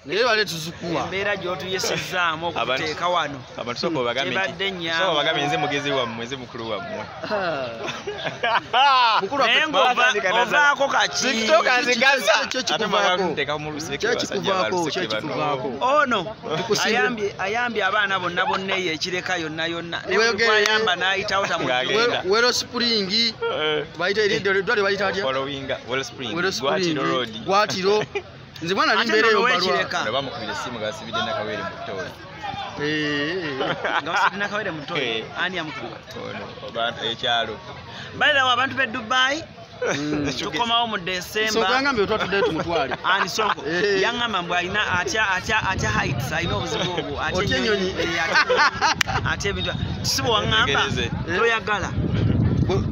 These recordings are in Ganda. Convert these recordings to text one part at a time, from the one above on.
Naye bale tuzikuwa. Embeera gy'otuyisizaamu okuteeka wano. Abantu sooka obagambe nti sooka obagambe nze mugezi wammwe, nze mukulu wammwe. Naye ng'ovaako kaki. TikTok azigaza. Ate mwagamuteeka mu luseke basajja baluseke bano. Ono ayambye abaana bonna bonna eyo ekireka yonna yonna. Ne bw'ayamba n'ayitawo tamugenda. Wero Spring bayita eddwaliro bayita atya? Following Wero Spring. Gwatiro Road. Gwatiro. Nze mwana ali mbeera eyo mbalwa. Bamukubira essimu nga basibidde Nakawere mu ttooyi. Nga basibidde Nakawere mu ttooyi. Ani yamukubira? Ono ekyalo. Balirawo abantu b'e Dubai. Tukomawo mu December. Sonko yangambye otwatuddeyo tumutwale. Ani Sonko? Yangamba mbu alina atya heights, alina obuzibu obwo. Otya ennyonyi. Atya ebintu. Si bwe waŋŋamba toyagala.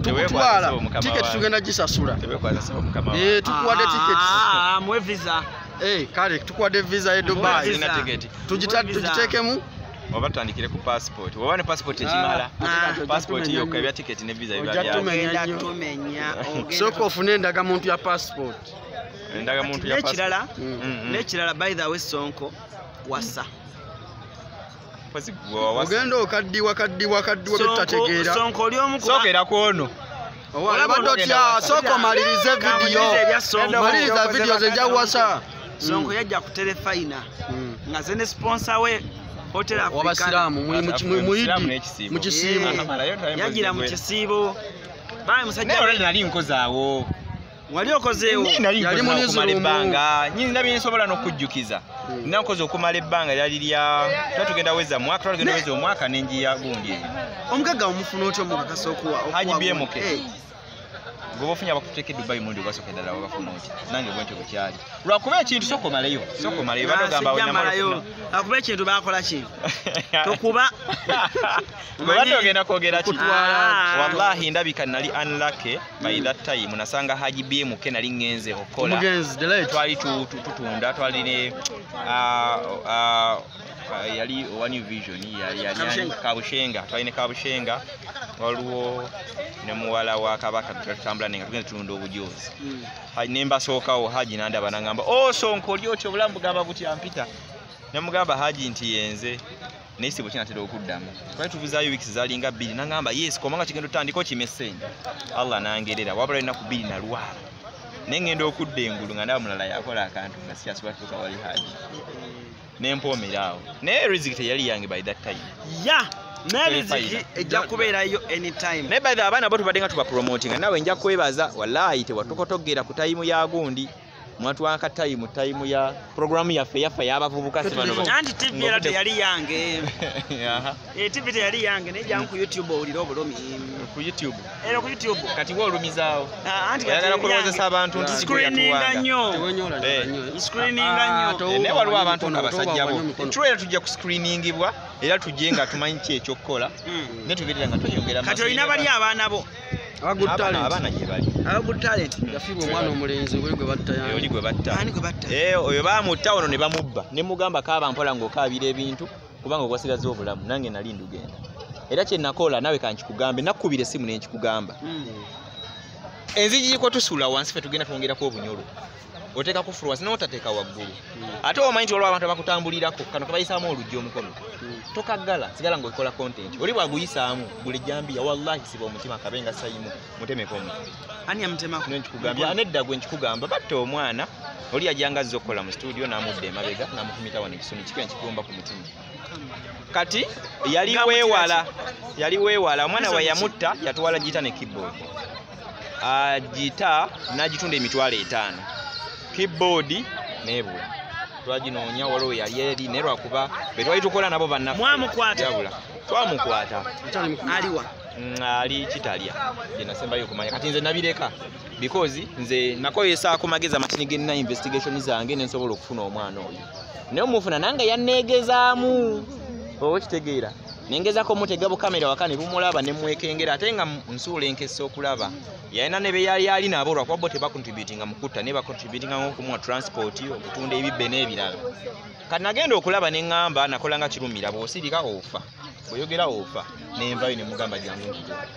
Tukutwala tiketi tugenda gisasula. Tukuwadde tiketi. Muwe visa. Kale tukuwadde visa e Dubai. Tugiteekemu. Oba tutandikire ku passport. Oba ne passport ekimala. Passport yokka ebya tiketi ne visa biba bya. Tumenya. Sooka ofune endagamuntu ya passport. Endagamuntu ya passport. N'ekirala by the way Sonko wasa. Ogenda okaddiwa kaddiwa kaddiwa bitategeera. Sonko oli omu sookera ku ono. Obadde otya? Sooka omalirize vidiyo. Maliriza vidiyo ze nja wasa. Sonko yajja ku terefayina nga ze ne sponsor we Hotel Africana. Wabasiraamu muyidi mu kisiibo. Yagira mu kisiibo. Baye musajja. Naye olwo nali nkozaawo. Wali okozeewo. Yali okumala ebbanga. Nyinza binsobola n'okujjukiza. Nina nkoze okumala ebbanga lyali lya twatugenda weza mwaka, twatugenda weza omwaka n'enjiya gundi eyo. Omugagga omufuna otya omukakasa okuwa? Haji BMK. Gwe ofunye abakuteeka e Dubai mundi ogwasooka eddala wabafuna otya? Nange bwe ntyo bwe kyali. Lwakuba ekintu sooka omaleyo. Sooka omaleyo. Badde ogamba wenamalayo. Akuba ekintu baakola ki? Tokuba. Badde ogenda kwogera ki? Wallahi ndabika nali unlucky by that time. Nasanga Haji BMK nali ngenze okukola. Twali tutunda, twali ne yali owa New Vision, yali Kabushenga. Twali ne Kabushenga. Waliwo ne muwala wa Kabaka tutambula nenga tugenda tulunda obujozi. Ne mbasookawo Haji n'andaba n'angamba, "Oh Sonko oli otyo obulamu bugamba butya mpita." Ne mugamba Haji nti yenze naye si bwe kinatera okuddamu. Twali tuvuzaayo weeks zaalinga 2 n'angamba, "Yes, komanga kigenda otandika okima essente." Allah n'angerera wabula ennaku 2 nalwala. Ne ngenda okudda engulu nga ndaba mulala yakola akantu nga sikyasobola kutuuka wali Haji. Ne mpoomera awo. Naye riziki teyali yange by that time. Yeah. Riziki ejja kubeerayo anytime. Naye by the abaana bo tubadde nga tubapromotinga naawe nja kwebaza wallahi tewatokotogera ku tayimu ya gundi. Mwatuwaka tayimu ya programu yaffe yaffe y'abavubuka si bano. Anti TV era teyali yange. TV teyali yange naye jangu ku YouTube owulire obulumi. Ku YouTube. Era ku YouTube. Kati gwe olumizaawo. Anti oyagala kulowoozesa abantu nti screeninga nnyo. Screeninga nnyo. Naye waliwo abantu nga basajja bo. True era tujja kuscreeningibwa era tujje nga tumanyi ki eky'okukola. Naye tubeerera nga tweyongera. Kati olina bali abaana bo. Abaana gye bali. Aba good talent. Yafiirwa omwana omulenzi oli gwe batta yange. Oli gwe batta. Ani gwe batta? Oyo baamutta ono ne bamubba. Ne mugamba kaaba mpola ng'okaabira ebintu kubanga ogwasigaza obulamu nange nali ndugenda. Era kye nakola nawe kankikugambe nakkubira essimu ne nkikugamba. Enzigi ko tusula wansi ffe tugenda twongerako obunyolo. Oteeka kufulu wansi n'otateeka waggulu. Ate omanyi nti waliwo abantu abakutambulirako kano kabayisaamu oluggi omukono. Tokaggala sigala ng'okola content. Oli bw'aguyisaamu gula ejjambiya wallahi siba omutima kabenga sayimu mutemeko omutwe. Ani yamutemako? Nkikugambye nedda gwe nkikugamba batta omwana oli yajjanga azze okukola mu studio n'amudda emabega n'amufumita wano ekisuni kikira nkigomba ku mutima. Kati yali weewala omwana we yamutta yatwala gita ne keyboard. Gita n'agitunda 5,000. Keyboard n'ebula. Twaginoonya waliwo yali eri naye lwakuba be twali tukola nabo bannaffe. Mwamukwata? Twamukwata. Aliwa? Ali Kitalya. Gye nasembayo okumanya. Kati nze nabireka because nze nakozesa ku magezi amatini ge nina investigation zange ne nsobola okufuna omwana oyo. Naye omufuna nange yanneegezaamu. Oba okitegeera. Nengezaako mutega bukamera waka ne bumulaba ne mwekengera ate nga nsuula enkesa okulaba. Yalina ne be yali ali nabo lwakuba bo tebacontributinga mu kutta naye bacontributinga ng'okumuwa transport, okutunda ebibbe n'ebirala. Kati nagenda okulaba ne ŋŋamba nakola nga kirumira bw'osirika ofa, bw'oyogera ofa, ne nvayo ne mugamba jangu nkutwale.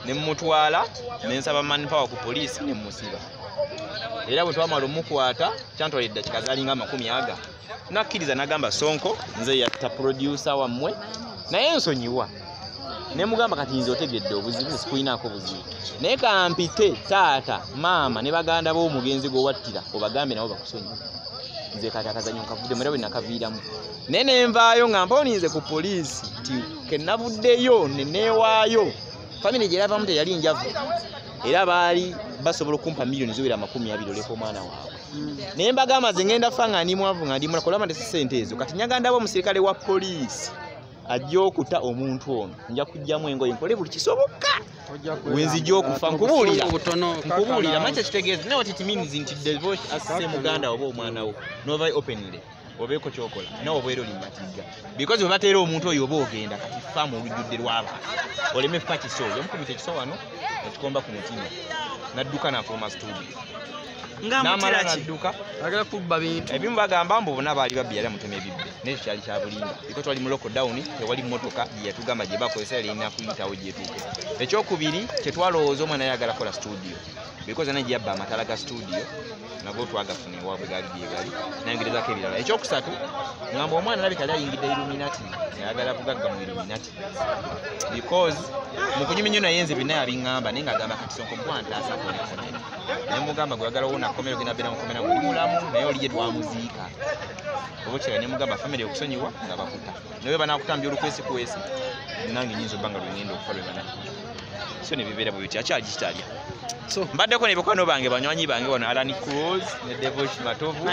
Ne mmutwala ne nsaba manpower ku poliisi ne mmusiba. Era bwe twamala omukwata kyantwala eddakiika zaalinga 20 nakkiriza n'agamba Sonko nze yatta producer wammwe naye nsonyiwa. Ne mugamba kati nze otegedde obuzibu sikulinaako buzibu naye kampite taata maama ne baganda b'omugenzi gwe wattira obagambe nabo bakusonyiwe. Nze kati akazanyo nkavuddemu era bwe nakaviiramu naye ne nvaayo nga mponinze ku poliisi nti ke navuddeyo ne neewaayo. Famire gye yavamu teyali njavu era baali basobola okumpa miliyoni ziwera 20 oleka omwana waabwe. Naye mbagamba nze ngenda fa nga ndi mwavu nga ndi munaku olaba nti si ssente ezo. Kati nyaganda bo omusirikale wa poliisi ajja okuta omuntu ono nja kugyamu engoye nkole buli kisoboka wenzijja okufa. Nkubuulira nkubuulira manyi kyekitegeeza naye what it means nti divorce asse muganda oba omwana wo novayo openly obeeko kyokola nawe obeera oli matiga because bwe bateera omuntu oyo oba ogenda kati fa mu olujjudde lw'abantu oleme fa kiso yamukubita ekiso wano ekikomba ku mutima n'adduka n'afuluma studio n'amala n'adduka agala kubba bintu. Ebimu bagamba mbu bonna baali babbi yali amutema ebibbe n'ekyo kyali kya bulimba because twali mu lockdown tewali mmotoka gye yatugamba gye bakozesa yali erina kuyitawo gyetuuke. Ekyokubiri kyetwalowooza omwana yayagala kukola studio because naye yabba amataala ga studio nago twagafuna ewaabwe gaali gye gali nayongerezako ebirala. Ekyokusatu ngamba omwana alabika yali ayingidde Illuminati ayagala bugagga mu Illuminati because mu kunyumya nnyo naye nze byonna yabiŋŋamba naye ng'agamba kati Sonko gwantaasa konekonera ne mugamba gwe oyagala wona akkomera ogenda beera mukomera ng'oli mulamu naye oli ye twamuziika oba kirala ne mugamba famire okusonyiwa nga bakuta naye bwe banaakutambya olukwesikwesi nange nnyinza obba nga lwe ngenda okufa lwe banakuta so ne bibeera bwe bityo akyali kitalya. Mbaddeko ne bakwano bange banywanyi bange wano Alan Cruz ne Devosh Matovu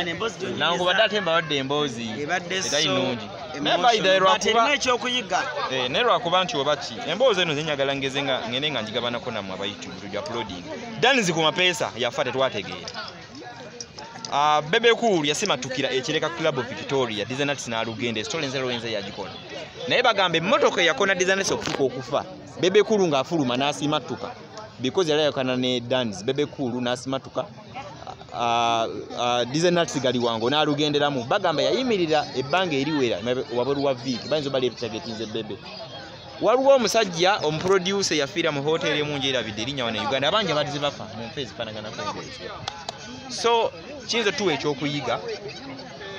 nangubadde ate mbawadde emboozi etali nnungi naye by the way lwakuba ekyokuyiga naye lwakuba nti oba ki emboozi eno zenjagala ngeze nga ngende nga njigabanako nammwe aba YouTube tujja uploading. Danzi ku mapeesa yafa tetwategeera. Bebe Cool yasimatukira ekireka Club of Victoria Dizanats n'alugenda esitole nze lwenze yagikola naye bagamba emmotoka eyakona Dizanats okutuuka okufa Bebe Cool ng'afuluma n'asimatuka because yali ayokana ne Danz. Bebe Cool n'asimatuka Dizanats Galiwango n'alugenderamu bagamba yayimirira ebbanga eriwera wabweru wa Vic bayinza obba leetagetinze Bebe. Waliwo omusajja omuproducer yafiira mu hoteri emu ngyerabidde erinnya wano e Uganda abangi abadde bafa mu nfa ezifaanaganako ng'ezo. So kiyinza otuwa ekyokuyiga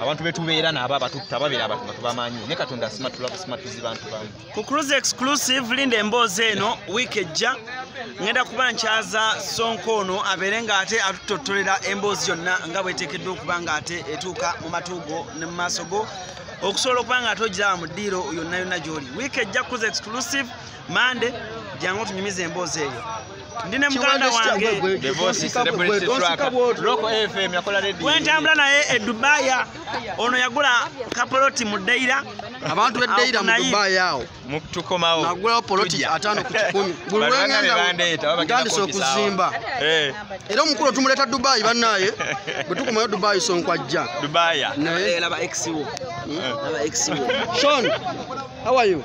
abantu betubeera nabo abatutta babeera abantu nga tubamanyi ne Katonda asimatula busimatuzi bantu bangi. Ku Cruise Exclusive linda emboozi eno wiiki ejja ngenda kuba nkyaza Sonko ono abeere ng'ate atutottolera emboozi yonna nga bweteekeddwa okuba ng'ate etuuka mu matuugo ne mu maaso go okusobola okuba ng'ate ogiraba mu ddiiro yonna yonna gy'oli. Wiiki ejja Cruise Exclusive Mande jangu otunyumize emboozi eyo. Ndi ne muganda wange Divorce Celebrity Tracker Rock FM yakola radio gwentambula naye e Dubai ono yagula kapoloti mu Deira abantu b'e Deira mu Dubai awo tukomawo nagulawo poloti 5 ku 10 buli lwengenda ntandise okuzimba era omukulu tumuleeta Dubai bannaye bwe tukomayo Dubai Sonko ajja Dubai naye laba ex wo laba ex wo Sean, how are you?